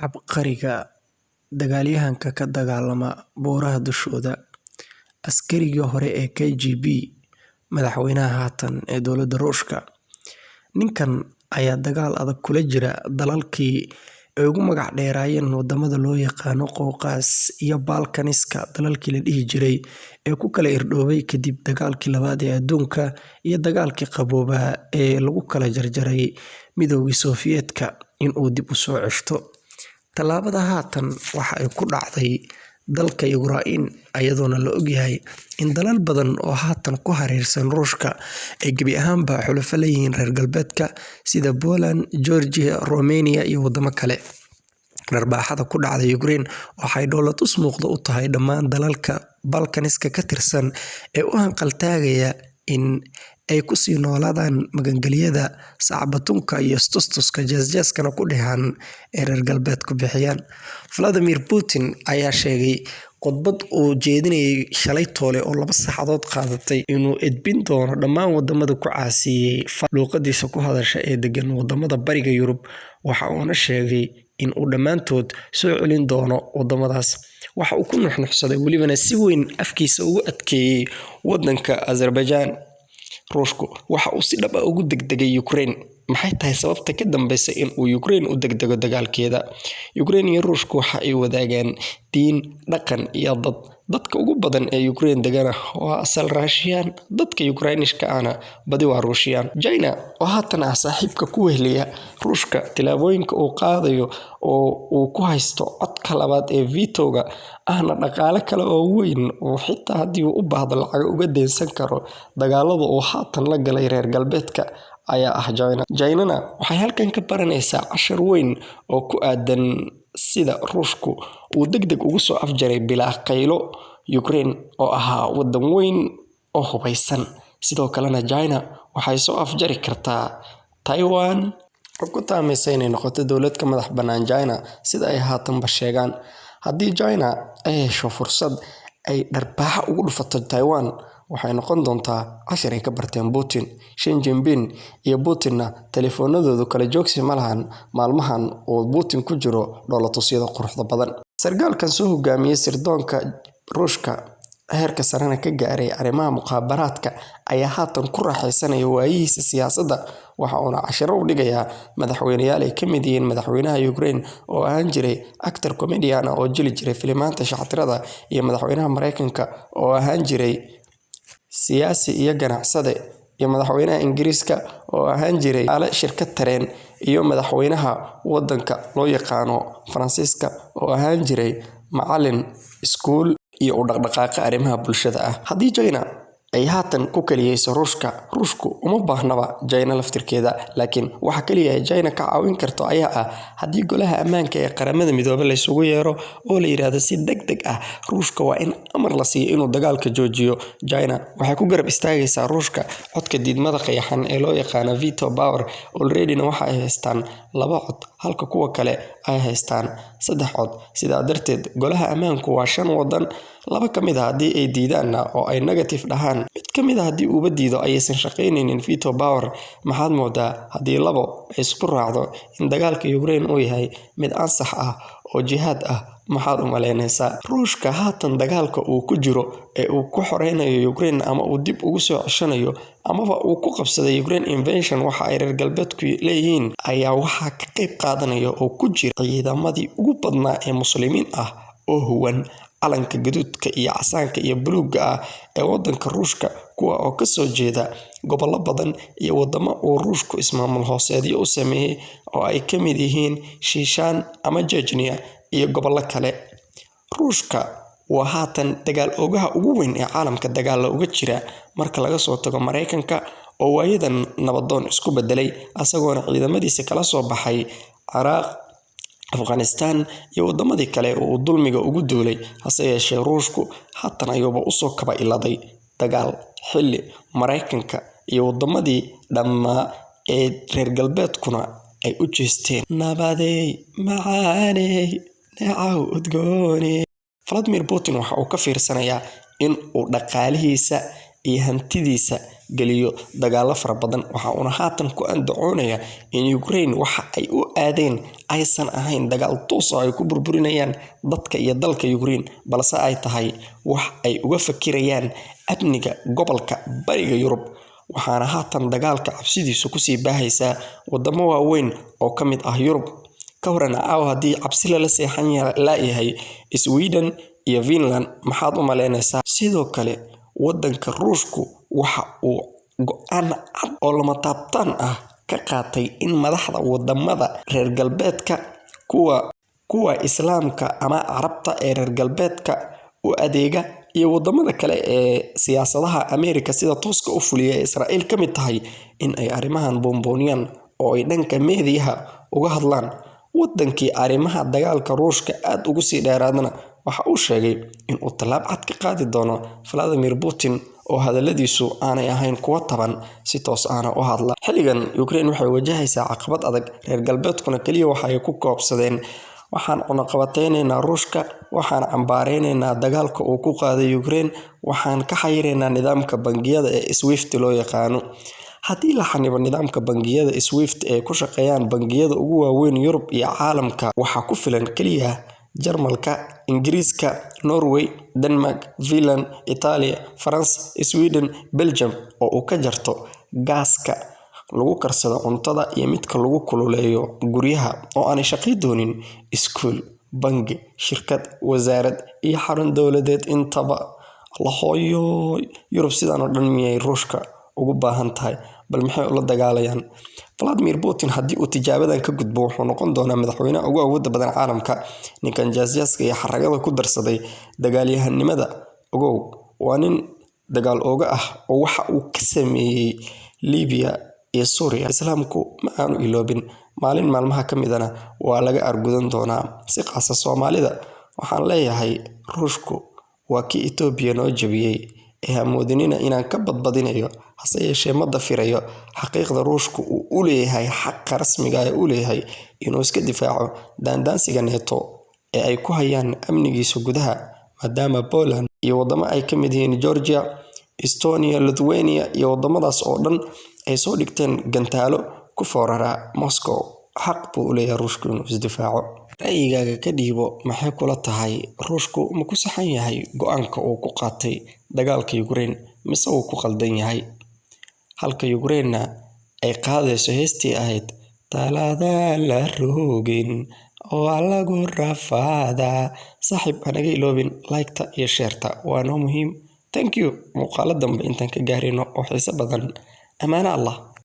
Cabqariga dagaalyahanka ka dagaalama buuraha dushooda, askarigii hore ee KGB, madaxweynaha haatan ee dowladda Ruushka. Ninkan ayaa dagaal adag kula jira dalalkii ay ugu magac dheeraayeen wadamada loo yaqaano Qowqaas iyo Balkaniska, dalalkii la dhihi jiray ee ku kala irdhoobay kadib dagaalkii labaad ee adduunka iyo dagaalkii qaboobaa ee lagu kala jarjaray Midoogii Sofiyeetka in uu dib u soo ceshto. Tallaabada haatan waxa ay ku dhacday dalka Ukraine, iyadoona la ogyahay in dalal badan oo haatan ku hareeraysan Ruushka ay gebi ahaanba xulafo la yihiin reer galbeedka sida Poland, Georgia, Romania iyo wadamo kale. Dharbaaxada ku dhacday Ukraine waxay dhoolatus muuqda u tahay dhammaan dalalka Balkaniska ka tirsan ee u hanqaltaagaya in ay ku sii noolaadaan magangelyada, sacbatunka iyo istustuska jeesjeeskana ku dheehan ee reer galbeedku bixiyaan. Vladimir Putin ayaa sheegay khudbad uu jeedinayay shalay toole oo 2 saacadood qaadatay inuu edbin doono dhammaan wadamada ku caasiyey luuqadiisa ku hadasha ee degan wadamada Bariga Yurub. Waxa uuna sheegay in uu dhammaantood soo celin doono wadamadaas. Waxa uu ku nuxnuxsaday, welibana si weyn afkiisa ugu adkeeyey wadanka Azerbaijan. Ruushku waxa uu si dhab ah ugu degdegay Ukraine. Maxay tahay sababta ka dambeysa in uu Ukraine u degdego dagaalkeeda? Ukraine iyo Ruushku waxa ay wadaagaan diin, dhaqan iyo dad. Dadka ugu badan ee Ukraine degana waa asal Raashiyaan, dadka Ukrainishka ahna badi waa Ruushiyaan. China oo haatan ah saaxiibka ku weheliya Ruushka tillaabooyinka uu qaadayo oo uu ku haysto codka labaad ee veto-ga, ahna dhaqaale kale oo weyn oo xitaa haddii uu u baahdo lacag uga deynsan karo dagaalada uu haatan la galay reer galbeedka, ayaa ah China. Chinana waxay halkan ka baranaysaa cashar weyn oo ku aadan sida Ruushku uu degdeg ugu soo afjaray bilaa qaylo Ukraine oo ahaa wadan weyn oo hubeysan. Sidoo kalena China waxay soo afjari kartaa Taiwan oo ku taamaysa inay noqoto dowlad ka madax bannaan China, sida ay haatanba sheegaan. Haddii China ay hesho fursad ay dharbaaxa ugu dhufato Taiwan, waxay noqon doontaa cashar ay ka barteen Putin. Xi Jinping iyo Putin-na taleefanadoodu kala joogsi ma lahan maalmahan uu Putin ku jiro dhoolatusyada quruxda badan. Sargaalkan soo hogaamiyay sirdoonka Ruushka, heerka sarena ka gaaray arrimaha mukhaabaraadka, ayaa haatan ku raaxaysanaya waayihiisa siyaasadda. Waxa uuna casharo u dhigayaa madaxweyneyaal ay ka mid yihiin madaxweynaha Ukraine oo ahaan jiray actor comedian ah oo jili jiray filimaanta shactirada, iyo madaxweynaha Mareykanka oo ahaan jiray siyaasi iyo ganacsade, iyo madaxweynaha Ingiriiska oo ahaan jiray ale shirkad tareen, iyo madaxweynaha wadanka loo yaqaano Faransiiska oo ahaan jiray macalin iskuul iyo u dhaqdhaqaaqa arrimaha bulshada ah. Haddii China ay haatan ku kaliyeyso Ruushka, Ruushku uma baahnaba China laftirkeeda, laakiin waxa kaliya ay China ka caawin karto ayaa ah haddii Golaha Ammaanka ee Qaramada Midoobay la isugu yeero oo la yiraahdo si degdeg ah Ruushka waa in amar la siiyo inuu dagaalka joojiyo. China waxay ku garab istaagaysaa Ruushka codka diidmada qayaxan ee loo yaqaano veto power. Already-na waxa ay haystaan 2 cod, halka kuwa kale ay haystaan 3 cod. Sidaa darteed Golaha Ammaanku waa shan wadan. Laba ka mid ah haddii ay diidaanna oo ay negative dhahaan, mid ka mid ah haddii uuba diido, ayaysan shaqaynaynin veto power. Maxaad moodaa haddii labo ay isku raacdo in dagaalka Ukraine uu yahay mid ansax ah oo jihaad ah? Maxaad u malaynaysaa? Ruushka haatan dagaalka uu ku jiro ee uu ku xoreynayo Ukraine ama uu dib ugu soo ceshanayo amaba uu ku qabsaday Ukraine invasion waxa ay reer galbeedku leeyihiin, ayaa waxaa ka qayb qaadanaya oo ku jira ciidamadii ugu badnaa ee Muslimiin ah oo huwan calanka gaduudka iyo casaanka iyo buluugga ah ee wadanka Ruushka, kuwa oo kasoo jeeda gobollo badan iyo wadamo uu Ruushku ismaamul hooseedyo u sameeyey oo ay ka mid yihiin Shiishaan ama Chechnya iyo gobollo kale. Ruushka waa haatan dagaal oogaha ugu weyn ee caalamka dagaalla uga jira marka laga soo tago Mareykanka oo waayadan nabadoon isku bedelay, asagoona ciidamadiisa kala soo baxay Ciraaq, Afghanistan iyo wadamadii kale oo uu dulmiga ugu duulay. Hase yeeshee Ruushku haatan ayuuba usoo kaba iladay dagaal, xilli Mareykanka iyo wadamadii dhammaa ee reer galbeedkuna ay u jeesteen nabadeey macaaney neecaw udgoone. Vladimir Putin waxa uu ka fiirsanayaa in uu dhaqaalihiisa iyo hantidiisa geliyo dagaallo fara badan. Waxa uuna haatan ku andacoonayaa in Ukraine waxa ay u aadeen aysan ahayn dagaal toos ah oo ay ku burburinayaan dadka iyo dalka Ukraine, balse ay tahay wax ay uga fakirayaan amniga gobolka Bariga Yurub. Waxaana haatan dagaalka cabsidiisu kusii baahaysaa wadamo waaweyn oo ka mid ah Yurub. Ka waran caawa haddii cabsi lala seexan laayahay Sweden iyo Finland, maxaad u malaynaysaa? Sidoo kale wadanka Ruushku waxa uu go'aan cad oo lama taabtaan ah ka qaatay in madaxda wadamada reer galbeedka, kuwa Islaamka ama Carabta ee reer galbeedka u adeega, iyo wadamada kale ee siyaasadaha Ameerika sida tooska u fuliya ee Israa'iil ka mid tahay, in ay arrimahan buunbuuniyaan oo ay dhanka meediyaha uga hadlaan. Wadankii arrimaha dagaalka Ruushka aad ugu sii dheeraadana waxa uu sheegay in uu tallaab cad ka qaadi doono Vladimir Putin, oo hadaladiisu aanay ahayn kuwo taban, si toos ahna u hadla. Xilligan Ukraine waxay wajahaysaa caqabad adag, reer galbeedkuna kaliya waxa ay ku koobsadeen: waxaan cunaqabateyneynaa Ruushka, waxaan cambaareynaa dagaalka uu ku qaaday Ukraine, waxaan ka xayiraynaa nidaamka bangiyada ee SWIFT loo yaqaano. Haddii la xanibo nidaamka bangiyada SWIFT ee ku shaqeeyaan bangiyada ugu waaweyn Yurub iyo caalamka, waxaa ku filan kaliya Jarmalka, Ingiriiska, Norway, Denmark, Finland, Italia, France, Sweden, Belgium oo uu ka jarto gaaska lagu karsado cuntada iyo midka lagu kululeeyo guryaha, oo aanay shaqayn doonin iskuul, bangi, shirkad, wasaarad iyo xarun dowladeed intaba. Allahooyoy, Yurub sidaan oo dhan miyay Ruushka ugu baahan tahay? Bal maxay ula dagaalayaan? Vladimir Putin haddii uu tijaabadan ka gudbo, wuxuu noqon doonaa madaxweynaha ugu awoodda badan caalamka. Ninkan jaasjaaska iyo xaragada ku darsaday dagaalyahanimada, ogow, waa nin dagaal ooga ah oo waxa uu ka sameeyey Liibiya iyo Suuriya Islaamku ma aanu iloobin. Maalin maalmaha ka midana waa laga argudan doonaa. Si qaasa Soomaalida waxaan leeyahay, Ruushku waa kii Itoobiya noo jabiyey ee hamoodinina inaan ka badbadinayo. Hase yeeshee ma dafirayo xaqiiqda Ruushku uu u leeyahay xaqa rasmiga ah ee u leeyahay inuu iska difaaco daandaansiga NATO ee ay ku hayaan amnigiisa gudaha, maadaama Poland iyo wadamo ay ka mid yihiin Georgia, Estonia, Lithuania iyo wadamadaas oo dhan ay soo dhigteen gantaalo ku foorara Moscow. Xaq buu u leeyahay Ruushku inuu isdifaaco. Ra'yigaaga ka dhiibo: maxay kula tahay, Ruushku ma ku saxan yahay go'aanka uu ku qaatay dagaalka Ukraine mise wuu ku qaldan yahay? Halka Ukraine-na ay qaadayso heestii ahayd "Talada la rogin waa lagu rafaadaa". Saaxiib, hanaga iloobin like-ta iyo share-ta, waa noo muhiim. Thank you. Muuqaalo dambe intaan ka gaarayno oo xiiso badan, amaano Allah.